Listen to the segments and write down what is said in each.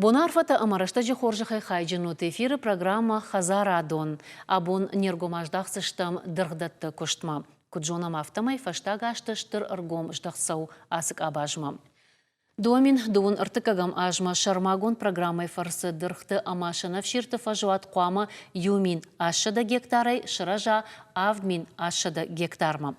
Боны арфӕтӕ ӕмӕ рӕстӕджы хорзӕхӕй хайджын ут эфиры программӕ «Хӕдзарадон». Абон не ргом аздахдзыстӕм дыргъдӕтты куыстмӕ. Куыд зонӕм, афтӕмӕй фӕстаг азты стыр ӕргом здӕхт цӕуы ацы къабазмӕ. Домин дыууын ӕртыккӕгӕм азмӕ сӕрмагонд программӕйы фӕрцы дыргъты ӕмӕ сӕнӕфсирты фӕзуат хъуамӕ 1800 гектарӕй сырӕза 7800 гектармӕ.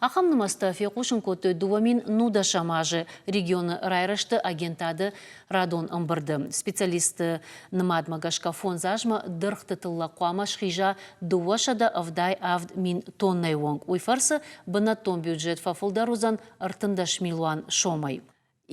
Ахӕм нымӕцтӕ фехъусын кодтой 2019 азы регионы райрӕзты агентады радон ӕмбырды. Специалистты нымадмӕ гӕсгӕ фондз азмӕ дыргъты тыллӕг хъуамӕ схиза 277 мин тоннӕйы онг. Уый фӕрцы бынӕттон бюджет фӕфылдӕр уыдзӕн 13 милуан сомӕй.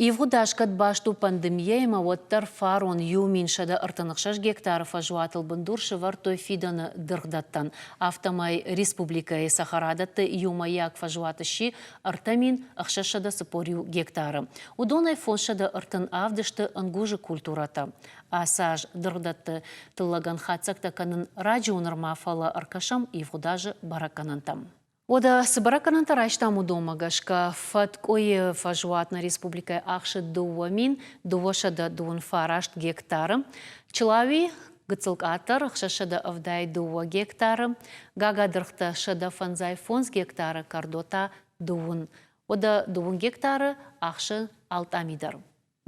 Ивгъуыд аз кӕд баст у пандемийӕимӕ, уӕддӕр фарон 1136 гектары фӕзуатыл бындур сӕвӕрдтой фидӕны дыргъдӕттӕн. Афтӕмӕй республикӕйы цӕхӕрадӕтты иумӕйаг фӕзуат сси 3641 гектары. Уыдонӕй 537 сты ӕнгузы культурӕтӕ. Ацы аз дыргъдӕтты тыллӕгӕн хатдзӕгтӕ кӕнын раджы у нырма, фӕлӕ ӕркӕсӕм ивгъуыд азы бӕрӕггӕнӕнтӕм. Уӕдӕ цы бӕрӕггӕнӕнтӕ райстам, уыдонмӕ гӕсгӕ фӕткъуыйы фӕзуат нӕ республикӕйы ахсы 2239 гектары, Чылауи гыццыл къаддӕр 672 гектары, гагадыргътӕ 155 гектары, кӕрдо та дыууын. Уӕдӕ дыууын гектары ахсы алтъами дӕр.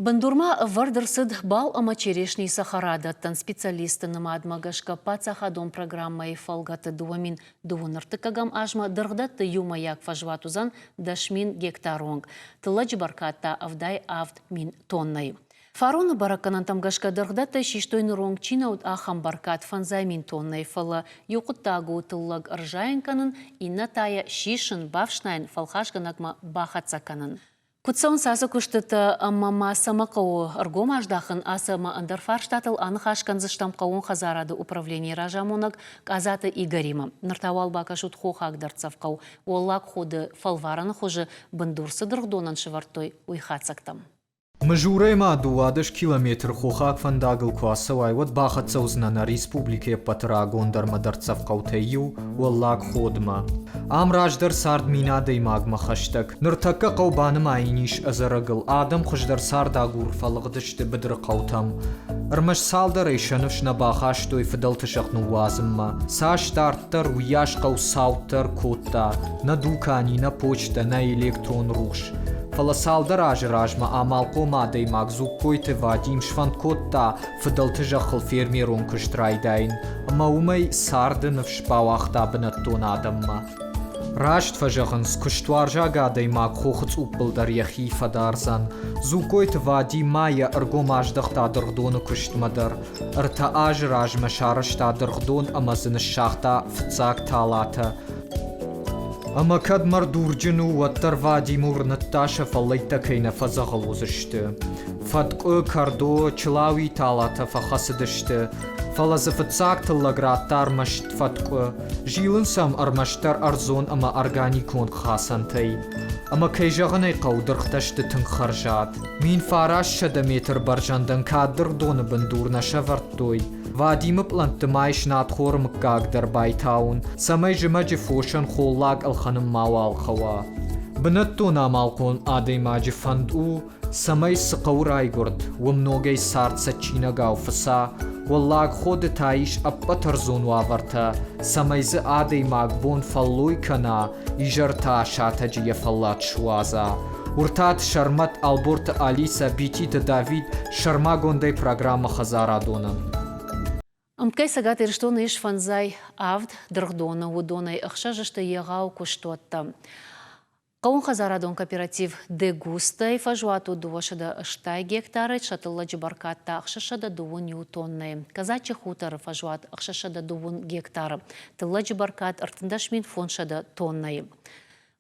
Бындурмӕ ӕвӕрд ӕрцыд бал ӕмӕ черешнийы цӕхӕрадӕттӕн специалистты нымадмӕ гӕсгӕ паддзахадон программӕйы фӕлгӕты 2002 ӕртыккӕгӕм азмӕ дыргъдӕтты иумӕйаг фӕзуат уыдзӕн 10 000 гектары онг, тыллӕджы бӕркад та 77 мин тоннӕйы. Фароны бӕрӕггӕнӕнтӕм гӕсгӕ дыргъдӕттӕй систой ныронг чи нӕ уыд, ахӕм бӕркад фӕндзай мин тоннӕйы, фӕлӕ иу хъуыддаг у тыллӕг ӕрзайын кӕнын, иннӕ та йӕ сисын, бафснайын, фӕлхасгӕнӕгмӕ бахӕццӕ кӕнын. Куыд цӕуынц ацы куыстытӕ ӕмӕ ма цӕмӕ хъӕуы ӕргом аздахын, ацы ӕмӕ ӕндӕр фарстатыл аныхас кӕндзыстӕм хъӕууон хӕдзарады управленийы разамонӕг Къадзаты Игоримӕ. Ныр та уал бакӕсут хохаг дӕрддзӕф хъӕу Уӕллаг Ходы фӕлварӕны хуызы бындур цы дыргъдонӕн сӕвӕрдтой, уый хатдзӕгтӕм. Мызурӕй ма 12 километр хохаг фӕндагыл куы ацӕуай, уӕд бахӕццӕ уыдзынӕ нӕ республикӕйы ӕппӕты рагондӕр ӕмӕ дӕрддзӕф хъӕутӕй иу, Уӕллаг Ходмӕ. Ам раздӕр цард мин адӕймагмӕ хӕстӕг. Ныртӕккӕ хъӕу банымайын ис ӕдзӕрӕгыл, адӕм хуыздӕр цардагур фӕлыгъдысты быдыры хъӕутӕм. Ӕрмӕст цалдӕрӕй сӕ ныфс нӕ бахастой фыдӕлты зӕхх ныууадзынмӕ. Цас дарддӕр, уыйас хъӕу цауддӕр кодта. Нӕ дукани, нӕ почтӕ, нӕ электрон рухс. Фӕлӕ цалдӕр азы размӕ амалхъом адӕймаг Дзугкойты Вадим сфӕнд кодта фыдӕлты зӕххыл фермерон куыст райдайын ӕмӕ уымӕй царды ныфс бауагъта бынӕттон адӕммӕ. Раст фӕзӕгъынц, куыстуарзаг адӕймаг хохы цъуппыл дӕр йӕхи фӕдардзӕн. Дзугкойты Вадим ма йӕ ӕргом аздӕхта дыргъдоны куыстмӕ дӕр. Ӕртӕ азы размӕ сарӕзта дыргъдон ӕмӕ дзы ныссагъта фыццаг талатӕ. Ӕмӕ кӕд мӕрдурджын у, уӕддӕр Вадим уырныдта, сӕ фӕллӕйттӕ кӕй нӕ фӕдзӕгъӕл уыдзысты. Фӕткъуы, кӕрдо, чылауи талатӕ фӕхӕцыдысты, фӕлӕ дзы фыццаг тыллӕг радта ӕрмӕст фӕткъуы. Зилынц ӕм ӕрмӕстдӕр ӕрдзон ӕмӕ органикон хӕцӕнтӕй. Ӕмӕ кӕй зӕгъын ӕй хъӕуы, дыргътӕ сты тынг хӕрзад. 1900 метр бӕрзӕндӕн кӕд дыргъдоны бындур нӕ сӕвӕрдтой, Вадимы пълӕнтты ма ис надхоры мыггаг дӕр байтауын, цӕмӕй зымӕджы фосӕн холлаг ӕлхӕнын мауал хъӕуа. Бынӕттон амалхъом адӕймаджы фӕнд у, цӕмӕй цы хъӕуы райгуырд, уым ногӕй цард цӕджджинагау фыца, Уӕллаг Ходы та ис ӕппӕт ӕрдзон уавӕртӕ, цӕмӕй дзы адӕймаг бон фӕллой кӕна, изӕр та сатӕджы йӕ фӕллад суадза. Уыртаты Сӕрмӕт, Ӕлборты Алисӕ, Бититы Давид сӕрмагондӕй программӕ хӕдзарадонӕн. Ӕмткӕй Цӕгат Ирыстоны ис фӕндзай авд дыргъдоны, уыдонӕй ӕхсӕз сты егъау куыстуӕттӕ. Хъӕууонхӕдзарадон кооператив Дегустӕй фӕзуат у 280 гектары, сӕ тыллӕджы бӕркад та 602 тоннӕйы. Казачьи хуторы фӕзуат 602 гектары, тыллӕджы бӕркад 13 500 тоннӕйы.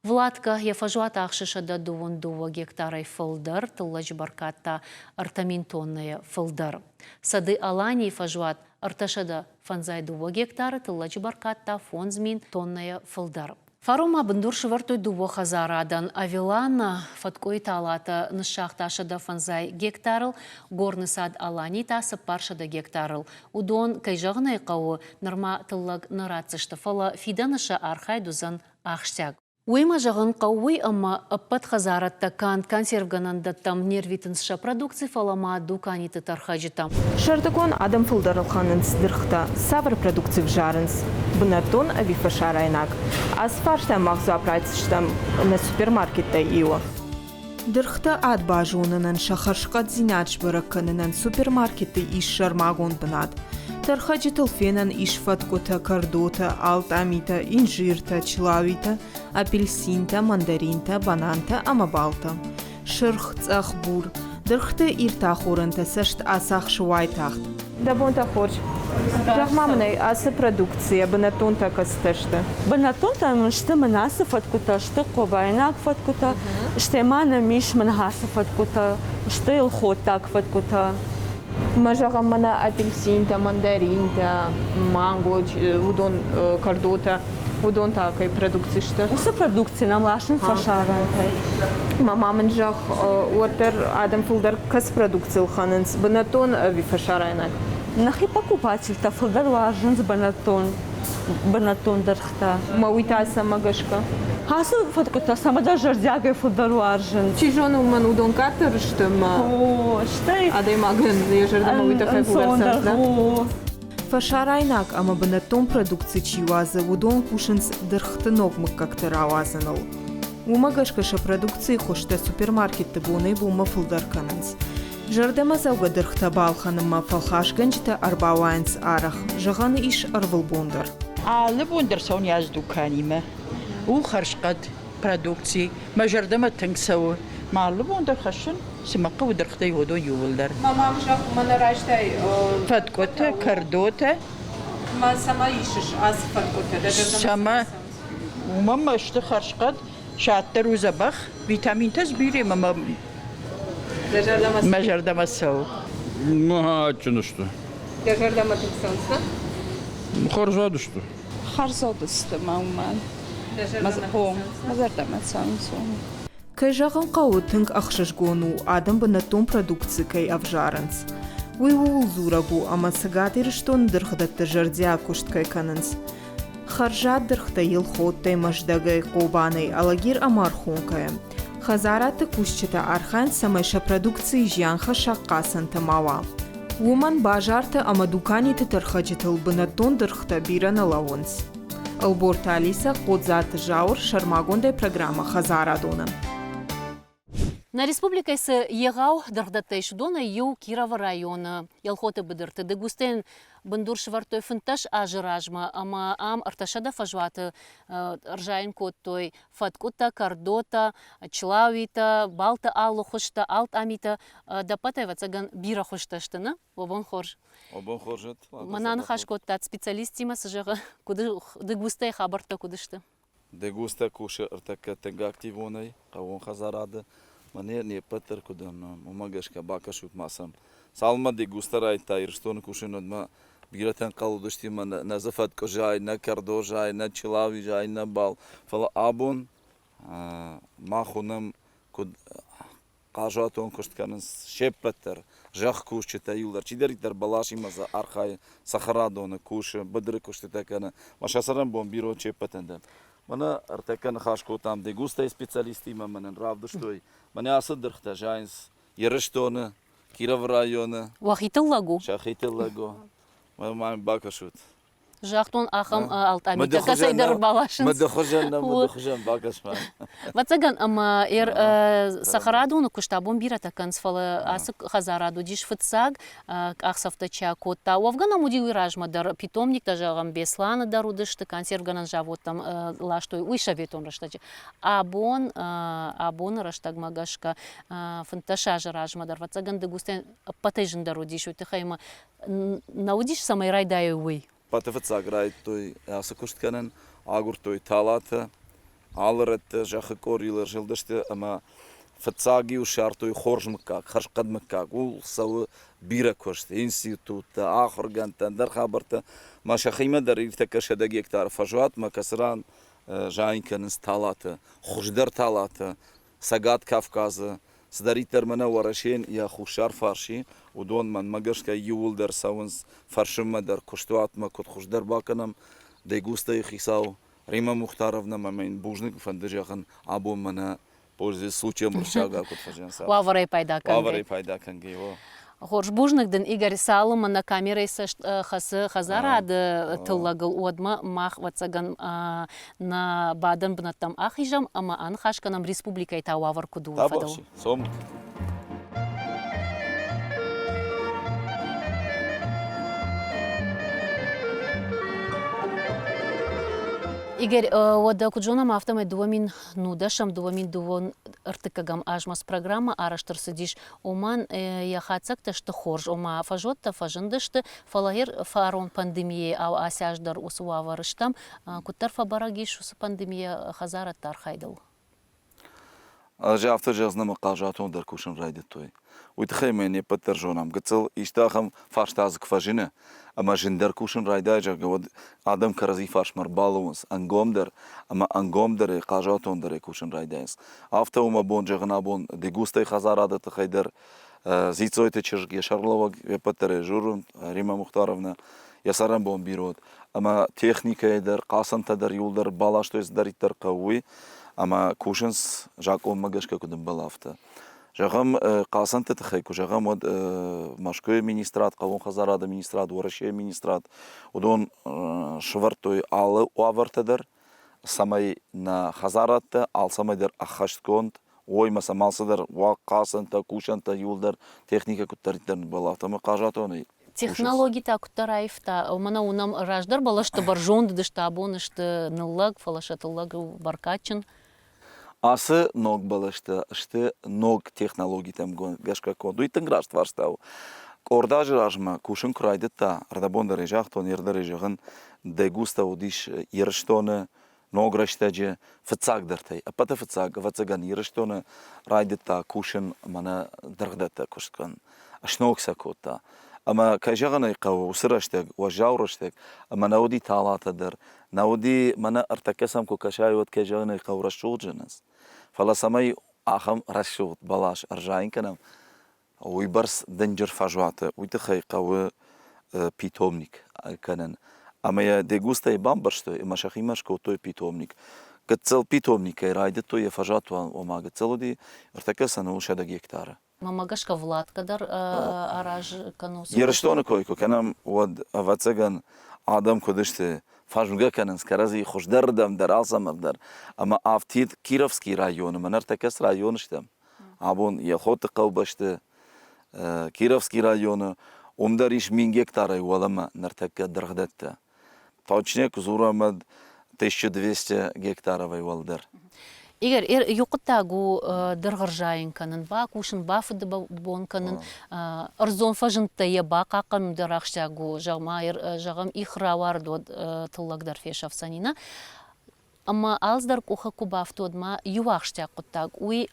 Владка йӕ фӕзуат ахсы 122 гектарӕй фылдӕр, тыллӕджы бӕркад та 3000 тоннӕйӕ фылдӕр. Сады Аланийы фӕзуат 352 гектары, тыллӕджы бӕркад та 5000 тоннӕйӕ фылдӕр. Фарон ма бындур сӕвӕрдтой дыууӕ хӕдзарадӕн. Авелана фӕткъуыйы талатӕ ныссагъта 105 гектарыл, Горны цад Алани та 400 гектарыл. Уыдон, кӕй зӕгъын ӕй хъӕуы, нырма тыллӕг нӕ ратдзысты, фӕлӕ фидӕны сӕ архайд уыдзӕн ахсджиаг. Уыимӕ зӕгъын хъӕуы уый, ӕмӕ ӕппӕт хӕдзарӕдтӕ канд консервгӕнӕндӕттӕм не рвитынц сӕ продукци, фӕлӕ ма дуканиты тӕрхӕджытӕм. Сӕрдыгон адӕм фылдӕр ӕлхӕнынц дыргътӕ. Цавӕр продукци взарынц? Бынӕттон ӕви фӕсарӕйнаг? Ацы фарстӕн мах дзуапп ратдзыстӕм нӕ супермаркеттӕй иуы. Дыргътӕ ад базонынӕн сӕ хӕрзхъӕддзинад сбӕрӕг кӕнынӕн супермаркетты ис сӕрмагонд бынат. Тӕрхӕджытыл фенӕн ис фӕткъуытӕ, кӕрдотӕ, алтъамитӕ, инжиртӕ, чылауитӕ, апельсинтӕ, мандаринтӕ, банантӕ ӕмӕ балтӕ. Сырх, цъӕх, бур. Дыргъты ирд ахорӕнтӕ цӕст ацахсы уайтагъд. Дӕ бонтӕ хорз. Зӕгъ-ма мын ӕй, ацы продукцийӕ бынӕттонтӕ кӕцытӕ сты? Бынӕттонтӕ мын сты мӕнӕсы фӕткъуытӕ, сты хъобайнаг фӕткъуытӕ, стӕй ма нӕм ис мӕнӕсы фӕткъуытӕ, сты елхоттаг фӕткъуытӕ. Мӕ зӕгъӕм, мӕнӕ апельсинтӕ, мандаринтӕ, манго, уыдон кӕрдотӕ, уыдон та кӕй продукци сты? Уыцы продукци нӕм ласынц фӕсарӕнтӕй. Ма мын зӕгъ, уӕддӕр адӕм фылдӕр кӕцы продукци ӕлхӕнынц, бынӕттон ӕви фӕсарӕйнаг? Нӕхи покупательтӕ фылдӕр уарзынц бынӕттон бынӕттон дыргътӕ. Мӕ уый та цӕмӕ гӕсгӕ? Ацы фӕткъуытӕ цӕмӕдӕр зӕрдиагӕй фылдӕр уарзынц. Чи зоны, уымӕн уыдон къаддӕр сты мӕ стӕй адӕймагӕн йӕ зӕрдӕмӕ уый тыххӕй фылдӕр цӕрдзӕн. Фӕсарӕйнаг ӕмӕ бынӕттон продукци чи уадзы, уыдон кусынц дыргъты ног мыггӕгты рауадзыныл. Уымӕ гӕсгӕ сӕ продукцийы хуызтӕ супермаркетты бонӕй-бонмӕ фылдӕр кӕнынц. Зӕрдӕмӕдзӕугӕ дыргътӕ балхӕнынмӕ фӕлхасгӕнджытӕ ӕрбауайынц арӕх, зӕгъӕн ис ӕрвылбон дӕр. Алы бон дӕр цӕуын ӕз дуканимӕ. У хӕрзхъӕд продукци. Мӕ зӕрдӕмӕ тынг цӕуы. Мӕ алы бон дӕр хӕссын, цы мӕ хъӕуы дыргътӕй, уыдон иууылдӕр. Мӕ мам зӕгъ, мӕнӕ райстай фӕткъуытӕ, кӕрдотӕ. Мӕ цӕмӕ исыс ацы фӕткъуытӕ? Дӕ зӕрдӕмӕ Цӕмӕ? Уымӕн мӕ сты хӕрзхъӕд, саддӕр у дзӕбӕх, витаминтӕ сбирӕ ӕмӕ мӕ зӕрдӕмӕ цӕуы. Адджын сты. Дӕ зӕрдӕмӕ тынг цӕуынц, нӕ? Хӕрзад сты. Хӕрзад сты мӕ уымӕн. Мӕ зӕрдӕмӕ цӕуынц. Кӕй зӕгъын хъӕуы, тынг ӕхсызгон у, адӕм бынӕттон продукци кӕй ӕвзарынц. Уый ууыл дзурӕг у, ӕмӕ Цӕгат Ирыстоны дыргъдӕтты зӕрдиаг куыст кӕй кӕнынц. Хӕрзад дыргътӕ Елхоттӕй, Мӕздӕгӕй, Хъобанӕй, Алагир ӕмӕ Архонкӕйӕ. Хӕдзарадты кусджытӕ архайынц, цӕмӕй сӕ продукцийы зианхӕссӕг хъацӕнтӕ ма уа. Уымӕн базарты ӕмӕ дуканиты тӕрхӕджытыл бынӕттон дыргътӕ бирӕ нӕ лӕууынц. Ӕлборты Алисӕ, Хъодзаты Зауыр, сӕрмагондӕй программӕ Хӕдзарадон-ы. Нӕ республикӕйы цы егъау дыргъдӕттӕ ис, уыдонӕй иу Кировы районы Елхоты быдырты Дыгустӕн бындур сӕвӕрдтой 15 азы размӕ ӕмӕ ам 300 фӕзуаты ӕрзайын кодтой фӕткъуытӕ, кӕрдотӕ, чылауитӕ, балты алы хуызтӕ, алтъамитӕ. Ӕдӕппӕт, ӕвӕццӕгӕн, бирӕ хуызтӕ сты, нӕ? Уӕ бон хорз. Уӕ бон хорз уӕд. Мӕнӕ аныхас кодтат специалисттимӕ, цы зӕгъы, куыд Дыгустӕй хабӕрттӕ куыд сты? Дегустӕ кусы ӕртӕккӕ тынг активонӕй хъӕууон хӕдзарады. Мӕнӕ не ппӕт дӕр куыд ӕмӕ уымӕ гӕсгӕ бакӕсут ма сӕм. Цалынмӕ Дегустӕ райдыдта Ирыстоны кусын, уӕдмӕ бирӕтӕ ӕнхъӕл уыдысты ӕмӕ нӕ дзы фӕткъуы зайы, нӕ кӕрдо зайы, нӕ чылауи зайы, нӕ бал. Фӕлӕ абон мах уынӕм, куыд хъазуатон куыст кӕнынц се ппӕт дӕр, зӕхкусджытӕ иуылдӕр, чидӕриддӕр бӕласимӕ дзы архайы, цӕхӕрадоны кусы, быдыры куыстытӕ кӕны. Мӕ сӕ цӕрӕнбон бирӕ се ппӕтӕн дӕр. Мӕнӕ ӕртӕккӕ ныхас кодтам Дегустайы специалисттимӕ, мӕнӕн равдыстой, мӕнӕ ацы дыргътӕ зайынц Ирыстоны, Кировы районы. Уӕхи тыллӕг у? Сӕхи тыллӕг у. Мӕ ма бакӕсут. Загътон, ахӕм алтъамитӕ кӕцӕйдӕр ӕрбаласынц. Мыдыхуызӕн нӕ, мыдыхуызӕн бакӕс-ма. Ӕвӕццӕгӕн, ӕмӕ цӕхӕрадоны куыст абон бирӕтӕ кӕнынц, фӕлӕ ацы хӕдзарад уыдис фыццаг къахдзӕфтӕ чи акодта. Уӕвгӕ нӕм уыди уый размӕ дӕр питомниктӕ, зӕгъӕм, Беслӕны дӕр уыдысты, консервгӕнӕн заводтӕм ластой, уый советон рӕстӕджы. Абон, абоны рӕстӕгмӕ гӕсгӕ, 15 азы размӕ дӕр, ӕвӕццӕгӕн, Дыгустӕн ӕппӕтӕй зындӕр уыдис, уый тыххӕй ӕмӕ нӕ уыдис, цӕмӕй райдайой, уый? Пӕты фыццаг райдыдтой ацы куыст кӕнын, агуырдтой талатӕ, алы рӕтты зӕххы къорийыл ӕрзылдысты ӕмӕ фыццаг-иу ссардтой хорз мыггаг, хӕрзхъӕд мыггаг. Ууыл цӕуы бирӕ куыст, институттӕ, ахуыргӕндтӕ, ӕндӕр хабӕрттӕ. Мӕ сӕхимӕ дӕр иртӕккӕ 100 гектар фӕзуатмӕ, кӕцы ран зайын кӕнынц талатӕ, хуыздӕр талатӕ, Цӕгат Кавказы, цыдӕриддӕр мӕнӕ Уӕрӕсейӕн йӕ хуссар фарс и, уыдон мӕнмӕ гӕсгӕ иууылдӕр цӕуынц фӕрсынмӕ дӕр, куыстуатмӕ куыд хуыздӕр бакӕнӕм, Дегустайы хицау Римма Мухтаровна мӕ йын бузныг фӕнды зӕгъын, абон мӕнӕ пользуясь случаем уырыссагау куыд фӕзӕгъынц. Уавӕрӕй пайда кӕнгӕ. Уавӕрӕй пайда кӕнгӕ, о. Хорз, бузныг дын, Игорь, цалынмӕ нӕ камерӕйы цӕст хӕцы хӕдзарады тыллӕгыл, уӕдмӕ мах, ӕвӕццӕгӕн, нӕ бадӕн бынӕттӕм ахизӕм ӕмӕ аныхас кӕнӕм республикӕйы та уавӕр куыд у, уый фӕдыл. Цомут. Игорь, уӕдӕ куыд зонӕм, афтӕмӕй 2010-ӕм, 2002 ӕртыккӕгӕм азмӕ цы программӕ арӕзт ӕрцыдис, уымӕн йӕ хатдзӕгтӕ сты хорз, ома фӕзуӕттӕ фӕзындысты, фӕлӕ фарон пандемийӕйы ацы аз дӕр уыцы уавӕры стӕм. Куыддӕр фӕбӕрӕг ис уыцы пандемийӕ хӕдзарадты архайдыл? Ӕз афтӕ зӕгъдзынӕн ӕмӕ хъазуатон дӕр кусын райдыдтой. Уый тыххӕй ма не ппӕт дӕр зонӕм, гыццыл исты ахӕм фарста дзы куы фӕзыны ӕмӕ зындӕр кусын райдайы, зӕгъгӕ, уӕд адӕм кӕрӕдзи фарсмӕ ӕрбалӕууынц ӕнгомдӕр ӕмӕ ӕнгомдӕрӕй, хъазуатондӕрӕй кусын райдайынц. Афтӕ у мӕ бон зӕгъын абон Дегустайы хӕдзарады тыххӕй дӕр. Дзиццойты чызг йӕ сӕргълӕууӕг йе ппӕт дӕр ӕй журын, Римма Мухтаровна, йӕ цӕрӕнбон бирӕ уыд. Ӕмӕ техникӕйы дӕр, хъацӕнтӕ дӕр иууылдӕр баластой, цыдӕриддӕр хъӕуы, уый. Ӕмӕ кусынц закъонмӕ гӕсгӕ куыд ӕмбӕлы, афтӕ. Зӕгъӕм, хъацӕнты тыххӕй куы зӕгъӕм, уӕд Мӕскуыйы министрад, хъӕууон хӕдзарады министрад, Уӕрӕсейы министрад, уыдон сӕвӕрдтой алы уавӕртӕ дӕр, цӕмӕй нӕ хӕдзарадтӕ алцӕмӕй дӕр ӕххӕстгонд уой ӕмӕ сӕм алцыдӕр уа хъацӕнтӕ, кусӕнтӕ иууылдӕр техникӕ куыддӕриддӕр ныббӕлы, афтӕмӕй хъазуатонӕй Технологитӕ куыддӕр аивта, мӕнӕ уынӕм, раздӕр бӕлӕсты бӕрзонд уыдысты, абон сты ныллӕг, фӕлӕ сӕ тыллӕг у бӕркадджын. Ацы ног бӕлӕстӕ сты ног технологитӕм гӕсгӕ конд. Уый тынг раст фарста у. Къорд азы размӕ кусын куы райдыдта, ӕрдӕбон дӕр ӕй загътон, ӕрдӕр ӕй зӕгъын, Дегуста уыдис Ирыстоны ног рӕстӕджы фыццагдӕртӕй. Ӕппӕты фыццаг, ӕвӕццӕгӕн, Ирыстоны райдыдта кусын мӕнӕ дыргъдӕттӕ куыстгӕн. Сног сӕ кодта. Ӕмӕ, кӕй зӕгъын ӕй хъӕуы, уыцы рӕстӕг, уӕззау рӕстӕг, ӕмӕ нӕ уыди талатӕ дӕр, нӕ уыди, мӕнӕ ӕртӕккӕ сӕм куы кӕсай, уӕд, кӕй зӕгъын ӕй хъӕуы, рӕсугъд зынынц. Фӕлӕ цӕмӕй ахӕм рӕсугъд бӕлас ӕрзайын кӕнӕм, уыйбӕрц дынджыр фӕзуаты, уый тыххӕй хъӕуы питомник кӕнын. Ӕмӕ йӕ Дегустӕй бамбӕрстой ӕмӕ сӕхимӕ скодтой питомник. Гыццыл питомникӕй райдыдтой йӕ фӕзуат, ома гыццыл уыди, ӕртӕккӕ сӕ у 100 гектары. Мӕнмӕ гӕсгӕ Владка дӕр аразы кӕнон. Ирыстоны кой куы кӕнӕм, уӕд, ӕвӕццӕгӕн, адӕм куыд сты, фӕзмгӕ кӕнынц кӕрӕдзи хуыздӕрырдӕм дӕр, алцӕмӕн дӕр. Ӕмӕ афтид Кировский районы, мӕнӕ ӕртӕккӕ цы районы стӕм, абон Елхоты хъӕубӕсты, Кировский районы, уым дӕр ис 1000 гектарӕй уӕлӕмӕ ныртӕккӕ дыргъдӕттӕ. Точнее куы дзурӕм, уӕд 1200 гектаровӕй уӕлдӕр. Игорь, иу хъуыддаг у дыргъ ӕрзайын кӕнын, бакусын, бафыдбон кӕнын, ӕрдзон фӕзындтӕ йӕ бахъахъхъӕнын дӕр ахсджиаг у. Зӕгъ-ма, зӕгъӕм, их рауард, уӕд тыллӕг дӕр фесӕфдзӕни, нӕ? Ӕмӕ алцыдӕр къухы куы бафты, уӕд ма иу ахсджиаг хъуыддаг, уый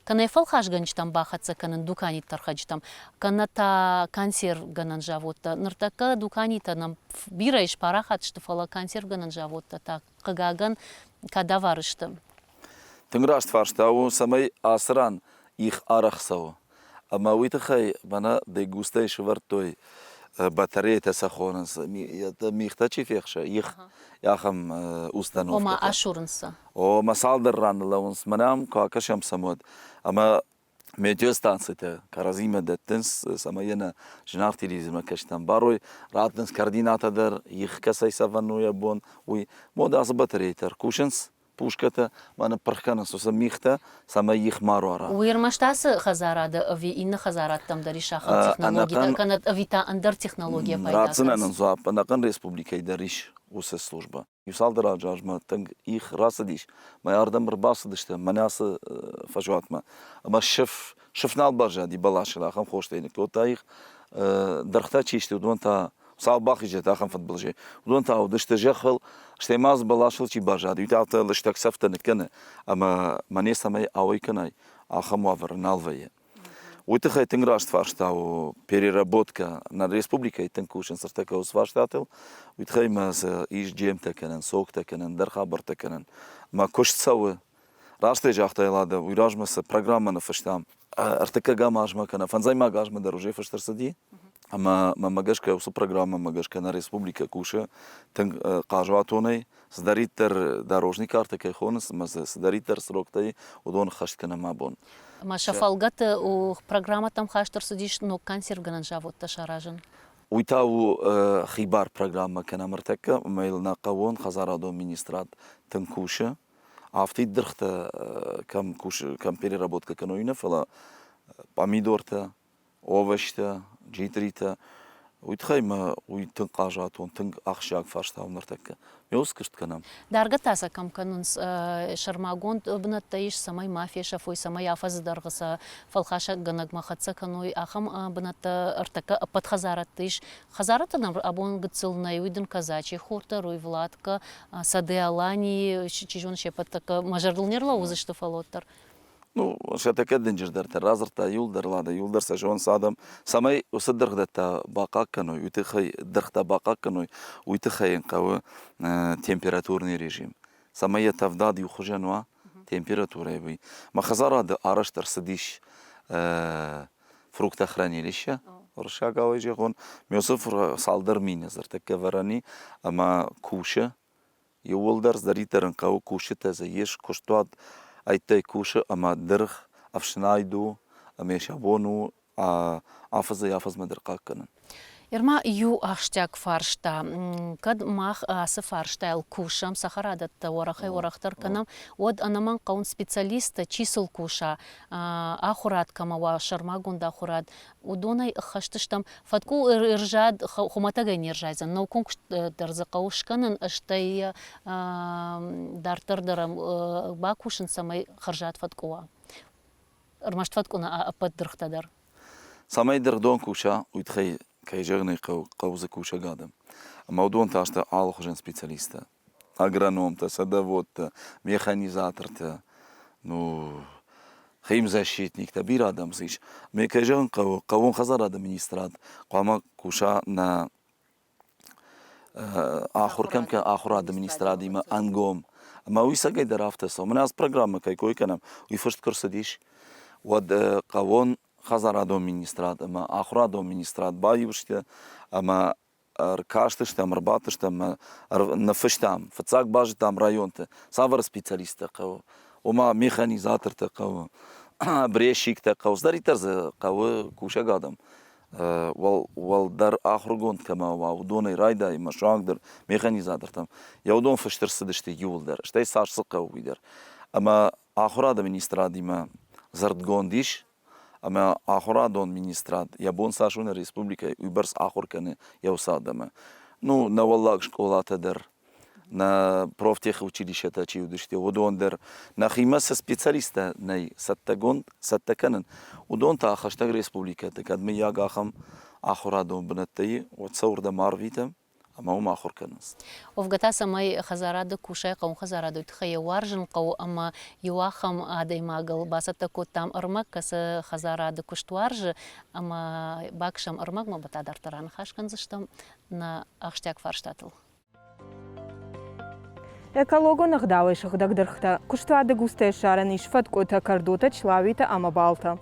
кӕнӕ фӕлхасгӕнджытӕм бахӕццӕ кӕнын дуканиты тӕрхӕджытӕм, кӕнӕ та консервгӕнӕн заводтӕ. Ныртӕккӕ дуканитӕ нӕм бирӕ ис, парахат сты, фӕлӕ консервгӕнӕн заводтӕ та, хъыгагӕн, кадавар сты. Тынг раст фарста у, цӕмӕй ацы ран их арӕх цӕуы. Ӕмӕ уый тыххӕй мӕнӕ Дегустӕй сӕвӕрдтой батарейтӕ сӕ хонынц, мигътӕ чи фехсы, их ахӕм установкӕтӕ. Ома асурынц сӕ. Ома цалдӕр раны лӕууынц. Мӕнӕ ам куы акӕсӕм сӕм, уӕд. Ӕмӕ метеостанцитӕ кӕрӕдзимӕ дӕттынц, цӕмӕй йӕ нӕ зынаргъ телевизормӕ кӕсджытӕн барой, раттынц координатӕ дӕр, их кӕцӕй цӕвӕн у йӕ бон, уый. Мод ацы батарейтӕ ӕркусынц, пушкӕтӕ ма ныппырх кӕнынц уыцы мигътӕ, цӕмӕй их ма руара. Уый ӕрмӕст ацы хӕдзарады ӕви иннӕ хӕдзарадтӕм дӕр ис ахӕм технологитӕ, кӕнӕ ӕви та ӕндӕр технологийӕ пайда кӕнынц? Ратдзынӕн ын дзуапп, ӕнӕхъӕн республикӕйы дӕр ис уыцы службӕ. Иу цалдӕр азы размӕ тынг их рацыдис, мӕ ардӕм ӕрбацыдысты мӕнӕ ацы фӕзуатмӕ. Ӕмӕ сыф, сыф нал баззади бӕласыл, ахӕм хостӕй ныккодта их. Дӕргътӕ чи сты, уыдон та Хуыцау бахизӕд ахӕм фыдбылызӕй. Уыдон та уыдысты зӕххыл, стӕй ма дзы бӕласыл чи баззад, уый та афтӕ лыстӕг цӕфтӕ ныккӕны, ӕмӕ мӕ цӕмӕй ауӕй кӕнай, ахӕм уавӕры нал вӕййы. Уый тыххӕй тынг раст фарста у переработка. Нӕ республикӕйы тынг кусынц ӕртӕккӕ уыцы фарстатыл. Уый тыххӕй ма дзы ис джемтӕ кӕнын, соктӕ кӕнын, ӕндӕр хабӕрттӕ кӕнын. Мӕ куыст цӕуы. Раст ӕй загътай, Лада, уый размӕ цы программӕ ныффыстам, ӕртыккӕгӕм азмӕ кӕнӕ фӕндзӕймаг азмӕ дӕр уже фыст ӕрцыди. Ӕмӕ мӕнмӕ гӕсгӕ уыцы программӕмӕ гӕсгӕ нӕ республикӕ кусы тынг хъазуатонӕй, цыдӕриддӕр дорожный картӕ кӕй хонынц ӕмӕ дзы цыдӕриддӕр сроктӕ и, уыдон ӕххӕст кӕнӕм абон. Ӕмӕ сӕ фӕлгӕты программӕтӕм хаст ӕрцыдис ног консервгӕнӕн заводтӕ саразын. Уый та у хибар программӕ кӕнӕм ӕртӕккӕ, ӕмӕ йыл нӕ хъӕууон хӕдзарадон министрад тынг кусы. Афтид дыргътӕ кӕм кусы, кӕм переработка кӕной нӕ, фӕлӕ пъамидортӕ, овощтӕ, джитъритӕ. Уый тыххӕй мӕ уый тынг хъазуатон, тынг ахсджиаг фарста у ныртӕккӕ. Ме скуыст кӕнӕм. Даргӕ та сӕ кӕм кӕнынц, сӕрмагонд бынӕттӕ ис, цӕмӕй ма фесӕфой, цӕмӕй афӕдзы дӕргъы сӕ фӕлхасгӕнӕгмӕ хӕццӕ кӕной, ахӕм бынӕттӕ ӕртӕккӕ ӕппӕт хӕдзарӕдты ис. Хӕдзарӕдтӕ нӕм абон гыццыл нӕй, уый дын Казачий хортӕ, Руй Владка, Сады Аланийы, чи зоны, се ппӕт тӕккӕ мӕ зӕрдыл не рлӕудзысты, фӕлӕ уӕддӕр. Ну, сӕ тӕккӕ дынджырдӕртӕ радзырдта иуылдӕр Лада, иуылдӕр сӕ зонынц адӕм, цӕмӕй уыцы дыргъдӕттӕ бахъахъхъӕной, уый тыххӕй дыргътӕ бахъахъхъӕной, уый тыххӕй йын хъӕуы температурный режим, цӕмӕй йӕ тӕвдад иухуызӕн уа температурӕйы уый. Мӕ хӕдзарады арӕзт ӕрцыдис фруктохранилище, уырыссагау зӕгъон, ме цалдӕр мины дзырдтӕккӕ вӕрӕн и ӕмӕ кусы. Иууылдӕр цыдӕриддӕр ын хъӕуы, кусджытӕ дзы ис, куыстуат ӕйттӕй кусы ӕмӕ дыргъ ӕфснайд у ӕмӕ сӕ бон у афӕдзӕй-афӕдзмӕ дӕр хъахъхъӕнын. Ерма иу ахсджиаг фарста. Кӕд мах ацы фарстайыл кусӕм, цӕхӕрадӕттӕ уӕрӕхӕй-уӕрӕхдӕр кӕнӕм, уӕд ӕнӕмӕнг хъӕуынц специалисттӕ, чи сыл куса, ахуырад кӕмӕ уа, сӕрмагонд ахуырад, уыдонӕй ӕххӕст стӕм. Фӕткъуы ӕрзад хуымӕтӕгӕй не рзайдзӕн, наукон куыст дӕр дзы хъӕуы скӕнын, стӕй дарддӕр дӕр бакусын, цӕмӕй хӕрзад фӕткъуы уа. Ӕрмӕст фӕткъуы нӕ, ӕппӕт дыргътӕ дӕр. Цӕмӕй дыргъдон куса, уый тыххӕй, кӕй зӕгъын ӕй хъӕуы, хъӕуы дзы кусӕг адӕм. Ӕмӕ уыдон та сты алыхуызон специалисттӕ. Агрономтӕ, садоводтӕ, механизатортӕ, ну, химзащитниктӕ, бирӕ адӕм дзы ис. Ме кӕй зӕгъын хъӕуы, хъӕууон хӕдзарады министрад хъуамӕ куса нӕ ахуыр кӕм ахуырады министрадимӕ ӕнгом. Ӕмӕ уый цӕгӕй дӕр афтӕ цӕуы. Мӕнӕ ацы программӕ кӕй кой кӕнӕм, уый фыст куы рцыдис, уӕд хъӕууон хӕдзарадон министрад ӕмӕ ахуырадон министрад баиу сты ӕмӕ ӕркастыстӕм, ӕрбадтыстӕм ӕмӕ ныффыстам. Фыццаг базыдтам районты, цавӕр специалисттӕ хъӕуы. Ома механизатортӕ хъӕуы, брещиктӕ хъӕуы, цыдӕриддӕр дзы хъӕуы кусӕг адӕм. Уӕлдӕр ахуыргонд кӕмӕ уа, уыдонӕй райдай ӕмӕ суанг дӕр механизатортӕм. Йӕ уыдон фыст ӕрцыдысты иууылдӕр, стӕй цас цы хъӕуы, уый дӕр. Ӕмӕ ахуырады министрадимӕ дзырдгонд ис, ӕмӕ ахуырадон министрад йӕ бон цас у нӕ республикӕйы, уыйбӕрц ахуыр кӕны йӕ уыцы адӕмы. Ну, нӕ уӕллаг скъолатӕ дӕр, нӕ профтехучилищетӕ чи уыдысты, уыдон дӕр. Нӕхимӕ цы специалисттӕ нӕй цӕттӕгонд, цӕттӕ кӕнын, уыдон та хӕстӕг республикӕты, кӕд мыййаг ахӕм ахуырадон бынӕттӕ и, уӕд сӕ уырдӕм арвитӕм ӕмӕ уым ахуыр кӕнынц. Уӕвгӕ та цӕмӕй хӕдзарады кусай, хъӕуон хӕдзарады уый тыххӕй йӕ уарзын хъӕуы ӕмӕ иу ахӕм адӕймагыл бацӕттӕ кодтам ӕрмӕг, кӕцы хӕдзарады куыст уарзы ӕмӕ бакӕсӕм ӕрмӕгмӕ, та дарддӕр аныхас кӕндзыстӕм нӕ ахсджиаг фарстатыл. Экологон ӕгъдауӕй сыгъдӕг дыргътӕ куыстуаты густӕй ссарӕн ис фӕткъуытӕ, кӕрдотӕ, члауитӕ ӕмӕ балтӕ.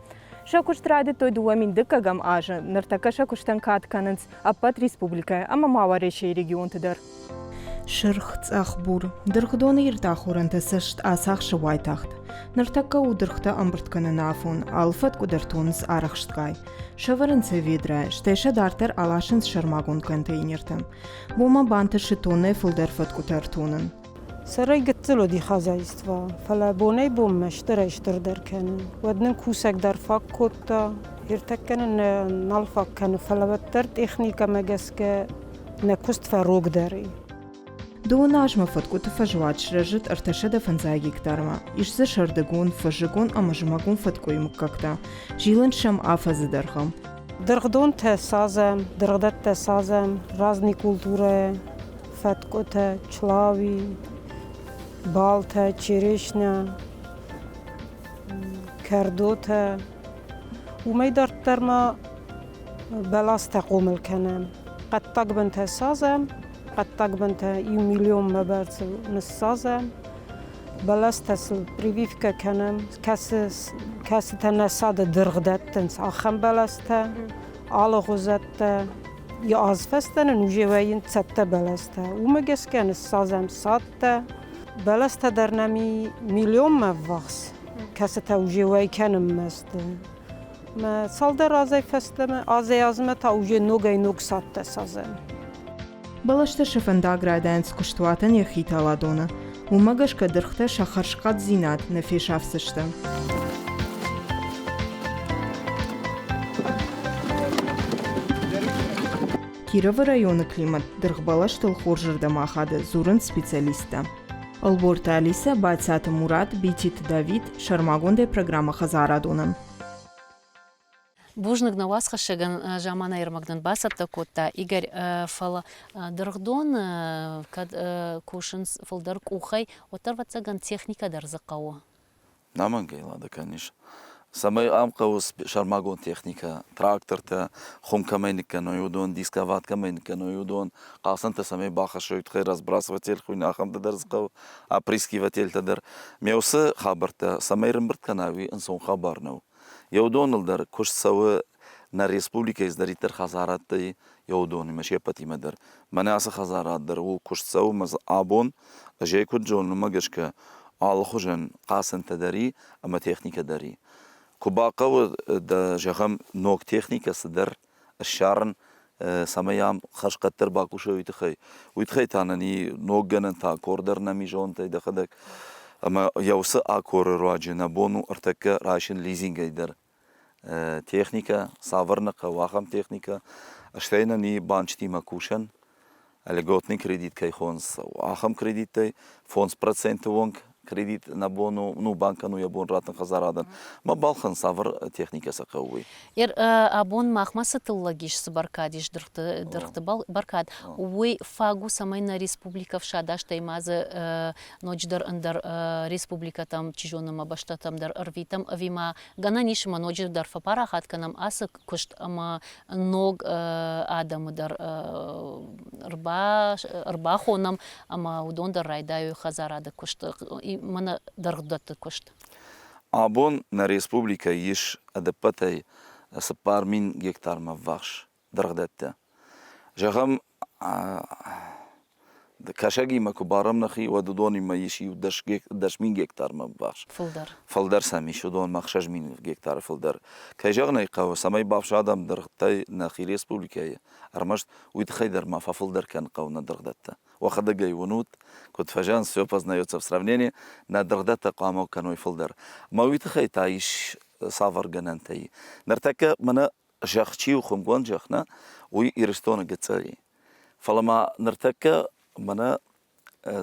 Сӕ куыст райдыдтой 2001 азы, ныртӕккӕ сӕ куыстӕн кад кӕнынц ӕппӕт республикӕйы ӕмӕ ма Уӕрӕсейы регионты дӕр. Сырх, цъӕх, бур. Дыргъдоны ирд ахорӕнтӕ цӕст ацахсы уайтагъд. Ныртӕккӕ у дыргътӕ ӕмбырд кӕныны афон, алы фӕткъуы дӕр тонынц арӕхстгай. Сӕвӕрынц сӕ ведрайы, стӕй сӕ дарддӕр аласынц сӕрмагонд контейнертӕм. Уымӕ бантысы тоннӕй фылдӕр фӕткъуытӕ ӕртонын. Сӕрӕй гыццыл уыди хозяйство, фӕлӕ бонӕй-бонмӕ стырӕй-стырдӕр кӕны. Уӕд нын кусӕг дӕр фаг кодта, ӕртӕккӕ нын нал фаг кӕны, фӕлӕ уӕддӕр техникӕмӕ гӕсгӕ нӕ куыст фӕрогдӕр и. Дыууын азмӕ фӕткъуыты фӕзуат сырӕзыд 350 гектармӕ. Ис дзы сӕрдыгон, фӕззыгон ӕмӕ зымӕгон фӕткъуыйы мыггӕгтӕ. Зилынц сӕм афӕдзы дӕргъы. Дыргъдонтӕ садзӕм, дыргъдӕттӕ садзӕм, разный культурӕ, фӕткъуытӕ, члауи, балтӕ, черешня, кӕрдотӕ. Уымӕй дарддӕр ма бӕлӕстӕ хъомыл кӕнӕм. Хъӕддаг бынтӕ садзӕм, хъӕддаг бынтӕ иу миллионмӕ бӕрц ныссадзӕм. Бӕлӕстӕ сыл прививкӕ кӕнӕм, кӕцытӕ нӕ цады дыргъ дӕттынц, ахӕм бӕлӕстӕ. Алыгъуызӕттӕ аз фӕстӕ нын уже вӕййынц цӕттӕ бӕлӕстӕ. Уымӕ гӕсгӕ ныссадзӕм цадтӕ. Бӕлӕстӕ дӕр нӕм и миллионмӕ ӕввахс, кӕцытӕ уже уӕй кӕнынмӕ сты. Мӕ цалдӕр азӕй фӕстӕмӕ, азӕй-азмӕ та уже ногӕй-ног цадтӕ садзӕм. Бӕлӕстӕ сӕ фӕндаг райдайынц куыстуатӕн йӕхи таладоны. Уымӕ гӕсгӕ дыргътӕ сӕ хӕрзхъӕддзинад нӕ фесафдзысты. Кировы районы климат дыргъбӕлӕстыл хорзырдӕм ахады, дзурынц специалисттӕ. Ӕлборты Алисӕ, Бӕцаты Мурат, Бититы Давид, сӕрмагондӕй программӕ хӕдзарадонӕн. Бузныг нӕ уацхӕссӕгӕн заманайы ӕрмӕг нын бацӕттӕ кодта Игорь, фӕлӕ дыргъдон кӕд кусынц фылдӕр къухӕй, уӕддӕр, ӕвӕццӕгӕн, техникӕ дӕр дзы хъӕуы. Нӕмӕнгӕй лада кӕнис. Цӕмӕй ам хъӕуы сӕрмагонд техникӕ, трактортӕ, хуым кӕмӕй ныккӕной, уыдон, дисковат кӕмӕй ныккӕной, уыдон, хъацӕнтӕ цӕмӕй бахӕссой, тыххӕй разбрасыватель хуыйны, ахӕмтӕ дӕр дзы хъӕуы, опрыскивательтӕ дӕр. Ме уыцы хабӕрттӕ цӕмӕй рымбырд кӕна, уый ӕнцон хабар нӕу. Йӕ уыдоныл дӕр куыст цӕуы нӕ республикӕйы цыдӕриддӕр хӕдзарадтӕй, йӕ уыдонимӕ се ппӕтимӕ дӕр. Мӕнӕ ацы хӕдзарад дӕр у куыст цӕуы ӕмӕ дзы абон, ӕз ӕй куыд зонын, уымӕ гӕсгӕ алыхуызӕн хъацӕнтӕ дӕр и ӕмӕ техникӕ дӕр и. Куы бахъӕуы дӕ, зӕгъӕм, ног техникӕ цыдӕр ссарын, цӕмӕй ам хӕрзхъӕддӕр бакусой, уый тыххӕй. Уый тыххӕй та нын и ног гӕнӕнтӕ акор дӕр нӕм и зонтӕй дӕхӕдӕг. Ӕмӕ йӕ уыцы акоры руаджы нӕ бон у ӕртӕккӕ райсын лизингӕй дӕр техникӕ, цавӕр нӕ хъӕуы, ахӕм техникӕ. Стӕй нын и банчытимӕ кусӕн, льготный кредит кӕй хонынц, ахӕм кредиттӕй 5 проценты онг кредит нӕ бон у, ну, банкӕн у йӕ бон раттын хӕдзарадӕн. Ма балхӕн, цавӕр техникӕ сӕ хъӕуы, уый. Абон махмӕ цы тыллӕг ис, цы бӕркад ис дыргъты бӕркад, уый фаг у, цӕмӕй нӕ республикӕ фсада, стӕй ма дзы ноджыдӕр ӕндӕр республикӕтӕм, чи зоны, ӕмӕ бӕстӕтӕм дӕр ӕрвитӕм, ӕви ма гӕнӕн ис ӕмӕ ноджыдӕр фӕпарахат кӕнӕм ацы куыст ӕмӕ ног адӕмы дӕр ӕрбахонӕм ӕмӕ уыдон дӕр райдайой хӕдзарады куыст, мӕнӕ дыргъдӕтты куыст. Абон нӕ республикӕйы ис ӕдӕппӕтӕй 4000 гектармӕ ввахс дыргъдӕттӕ. Зӕгъӕм, Кӕсӕгимӕ куы барӕм нӕхи, уӕд уыдонимӕ ис иу 10 000 гектармӕ ввахс. Фылдӕр. Фылдӕр сӕм ис, уыдонмӕ 6000 гектары фылдӕр. Кӕй зӕгъын ӕй хъӕуы, цӕмӕй бафсадӕм дыргътӕй нӕхи республикӕйы, ӕрмӕст уый тыххӕй дӕр ма фӕфылдӕр кӕнын хъӕуы нӕ дыргъдӕттӕ. Уӕхӕдӕг ӕй уынут, куыд фӕзӕгъынц, все познается в сравнении, нӕ дыргъдӕттӕ хъуамӕ кӕной фылдӕр. Ӕмӕ уый тыххӕй та ис цавӕр гӕнӕнтӕ и. Ныртӕккӕ мӕнӕ зӕхх чи у, хуымгонд зӕхх нӕ, уый Ирыстоны гыццыл и. Фӕлӕ ма ныртӕккӕ мӕнӕ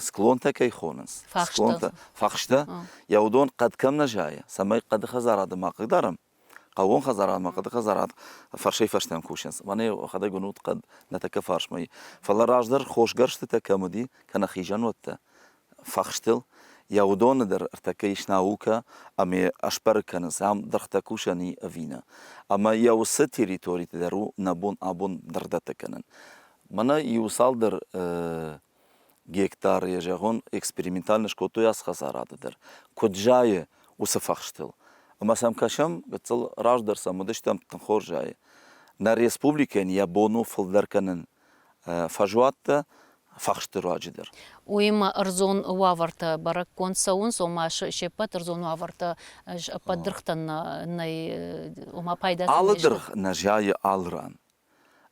склонтӕ кӕй хонынц, склонтӕ, фӕхстӕ, йӕ уыдон хъӕд кӕм нӕ зайы, цӕмӕй хъӕды хӕдзарады ма хъыгдарӕм, хъӕууон хӕдзарад ма хъӕды хӕдзарад фӕрсӕй-фӕрстӕм кусынц. Мӕнӕ йӕхӕдӕг уынут хъӕд нӕ тӕккӕ фарсмӕ и. Фӕлӕ раздӕр хосгӕрстытӕ кӕм уыди, кӕнӕ хизӕнуӕттӕ, фӕхстыл, йӕ уыдоны дӕр ӕртӕккӕ ис наукӕ ӕмӕ ӕсбӕрӕг кӕнынц, ам дыргътӕ кусӕн и ӕви нӕ. Ӕмӕ йӕ уыцы территориты дӕр у нӕ бон абон дыргъдӕттӕ кӕнын. Мӕнӕ иу цалдӕр гектары, йӕ зӕгъон, экспериментально скодтой ацы хӕдзарады дӕр. Куыд зайы уыцы фӕхстыл. Ӕмӕ сӕм кӕсӕм, гыццыл раздӕр сӕм уыдыстӕм, тынг хорз зайы. Нӕ республикӕйӕн йӕ бон у фылдӕр кӕнын фӕзуӕттӕ фӕхсты руаджы дӕр. Уыимӕ ӕрдзон уавӕртӕ бӕрӕггонд цӕуынц, ома се ппӕт ӕрдзон уавӕртӕ ӕппӕт дыргътӕн нӕй, ома пайда Алы дыргъ нӕ зайы алы ран.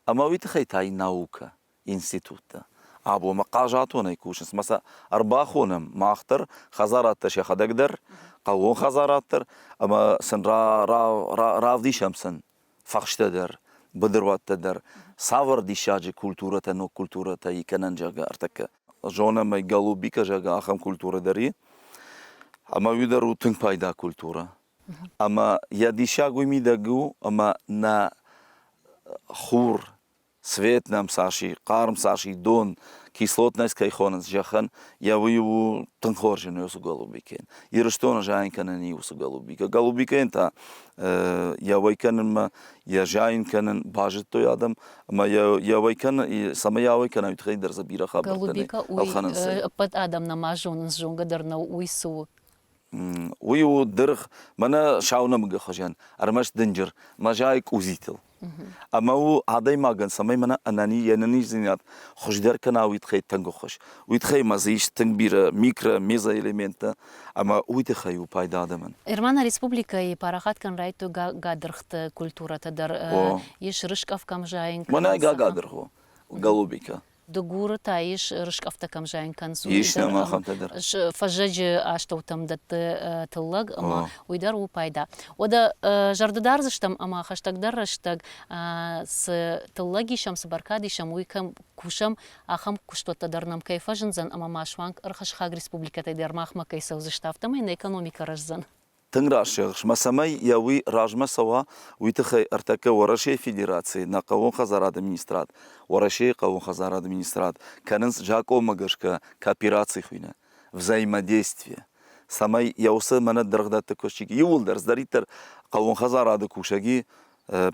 Ӕмӕ уый тыххӕй та и наукӕ, институттӕ. Абон ма хъазатонӕй кусынц, ма сӕ ӕрбахонӕм мах дӕр, хӕдзарадтӕ сӕхӕдӕг дӕр, хъӕууон хӕдзарад дӕр, ӕмӕ сын равдисӕм сын фӕхстӕ дӕр, быдыруӕттӕ дӕр, цавӕр диссаджы культурӕтӕ, ног культурӕтӕ и кӕнӕн, зӕгъгӕ, ӕртӕккӕ. Зонӕм ӕй, голубика, зӕгъгӕ, ахӕм культурӕ дӕр и. Ӕмӕ уый дӕр у тынг пайда культурӕ. Ӕмӕ йӕ диссаг уый мидӕг у, ӕмӕ нӕ хур Свет нӕм цас и, хъарм цас и, дон, кислотность кӕй хонынц зӕххӕн, йӕ уый у тынг хорз ын уыцы голубикӕйӕн. Ирыстоны зайын кӕнын и уыцы голубикӕ. Голубикӕйӕн та йӕ уӕй кӕнынмӕ, йӕ зайын кӕнын базыдтой адӕм ӕмӕ йӕ уӕй кӕнын, цӕмӕй ауӕй кӕна, уый тыххӕй дӕр дзы бирӕ хабӕрттӕ Голубика уый ӕппӕт адӕм нӕма зонынц, зонгӕ дӕр нӕу, уый цы у? Уый у дыргъ, мӕнӕ саунӕмыгы хуызӕн, ӕрмӕст дынджыр, мӕ зайы къудзитыл. Ӕмӕ у адӕймагӕн, цӕмӕй мӕнӕ ӕнӕни йе нӕниздзинад хуыздӕр кӕна, уый тыххӕй тынг ӕххуыс. Уый тыххӕй ма дзы ис тынг бирӕ микро, мезоэлементтӕ ӕмӕ уый тыххӕй у пайда адӕмӕн. Эрмана республикӕйы парахат кӕн райдыдтой гагадыргъты культурӕтӕ дӕр. Ис рыскъӕф кӕм зайын кӕнынц. Мӕнӕ гагадыргъ у, голубика. Дыгуры та ис рыскъӕфтӕ кӕм зайын кӕнынц, Ис нӕм ахӕмтӕ дӕр. Фӕззӕджы астӕутӕм дӕтты тыллӕг ӕмӕ уый дӕр у пайда. Уӕдӕ зӕрды дардзыстӕм ӕмӕ хӕстӕгдӕр рӕстӕг цы тыллӕг исӕм, цы бӕркад исӕм, уый кӕм кусӕм, ахӕм куыстуӕттӕ дӕр нӕм кӕй фӕзындзӕн ӕмӕ ма суанг ӕрхӕсхаг республикӕтӕй дӕр махмӕ кӕй цӕудзысты, афтӕмӕй нӕ экономикӕ рӕздзӕн. Тынг раст зӕгъыс, мӕ цӕмӕй йӕ уый размӕ цӕуа, уый тыххӕй ӕртӕккӕ Уӕрӕсейы Федерацийы нӕ хъӕууон хӕдзарады министрад, Уӕрӕсейы хъӕууон хӕдзарады министрад кӕнынц закъонмӕ гӕсгӕ коопераци хуыйны, взаимодействие, цӕмӕй йӕ уыцы мӕнӕ дыргъдӕтты куыст иууылдӕр цыдӕриддӕр хъӕууон хӕдзарады кусӕги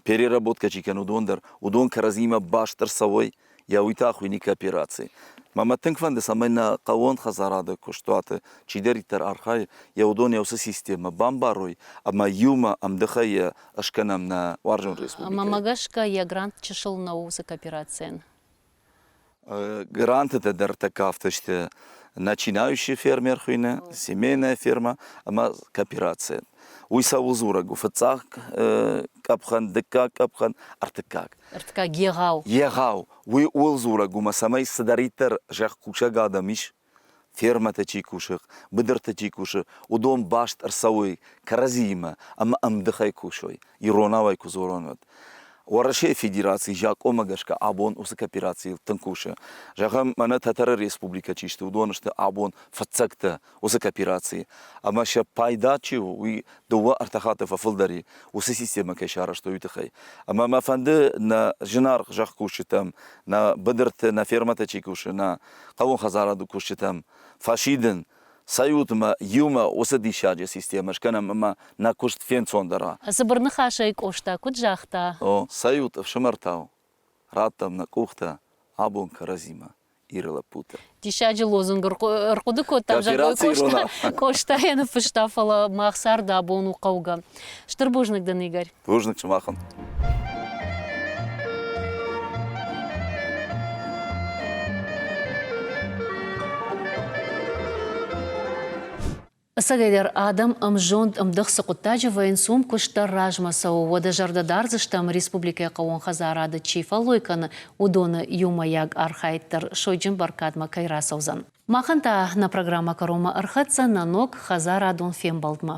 переработкӕ чи кӕны, уыдон дӕр, уыдон кӕрӕдзимӕ баст ӕрцӕуой, йӕ уый та хуыйны коопераци. Мӕ мӕ тынг фӕнды, цӕмӕй нӕ хъӕууон хӕдзарады куыстуаты чидӕриддӕр архайы, йӕ уыдон йӕ уыцы системӕ бамбарой ӕмӕ иумӕ ӕмдыхӕй йӕ скӕнӕм нӕ уарзон республикӕйы. Мӕнмӕ гӕсгӕ, йӕ грант чысыл нӕу уыцы кооперацийӕн. Грантытӕ дӕр тӕккӕ афтӕ сты. Начинающий фермер хуыйны, семейная ферма ӕмӕ кооперация. Уый цӕуыл дзурӕг у? Фыццаг къӕпхӕн, дыккаг къӕпхӕн, ӕртыккаг. Ӕртыккаг егъау. Егъау. Уый ууыл дзурӕг у, ӕмӕ цӕмӕй цыдӕриддӕр зӕхкусӕг адӕм ис, фермӕты чи кусы, быдырты чи кусы, уыдон баст ӕрцӕуой кӕрӕдзиимӕ ӕмӕ ӕмдыхӕй кусой, иронау ӕй куы дзурон, уӕд. Уӕрӕсейы Федерацийы закъонмӕ гӕсгӕ абон уыцы кооперацийыл тынг кусы. Зӕгъӕм, мӕнӕ Тӕтӕры республикӕ чи сты, уыдон сты абон фыццӕгтӕ уыцы кооперацийы. Ӕмӕ сӕ пайда чи у, уый дыууӕ-ӕртӕ хатты фӕфылдӕр и, уыцы системӕ кӕй сарӕзтой, уый тыххӕй. Ӕмӕ мӕ фӕнды нӕ зынаргъ зӕхкусджытӕм, нӕ быдырты, нӕ фермӕты чи кусы, нӕ хъӕууон хӕдзарады кусджытӕм фӕсидын, цӕйут-ма иумӕ уыцы диссаджы системӕ скӕнӕм ӕмӕ нӕ куыст фенцондӕр уа. Цыбыр ныхасӕй Къоста куыд загъта? О, цӕйут, ӕфсымӕртау, раттӕм нӕ къухтӕ абон кӕрӕдзимӕ, Иры лӕппутӕ. Диссаджы лозунг ӕрхъуыды кодтам, зӕгъгӕ, Къоста йӕ ныффыста, фӕлӕ мах цард абон у хъӕугӕ. Стыр бузныг дын, Игорь. Бузныг сымахӕн. Ӕцӕгӕйдӕр адӕм ӕмзонд, ӕмдых цы хъуыддаджы вӕййынц, уым куыст дӕр размӕ цӕуы. Уӕдӕ зӕрдӕ дардзыстӕм, республикӕйы хъӕууон хӕдзарады чи фӕллой кӕны, уыдоны иумӕйаг архайд дӕр сойджын бӕркадмӕ кӕй рацӕудзӕн. Махӕн та нӕ программӕ кӕронмӕ ӕрхӕццӕ нӕ ног хӕдзарадон фембӕлдмӕ.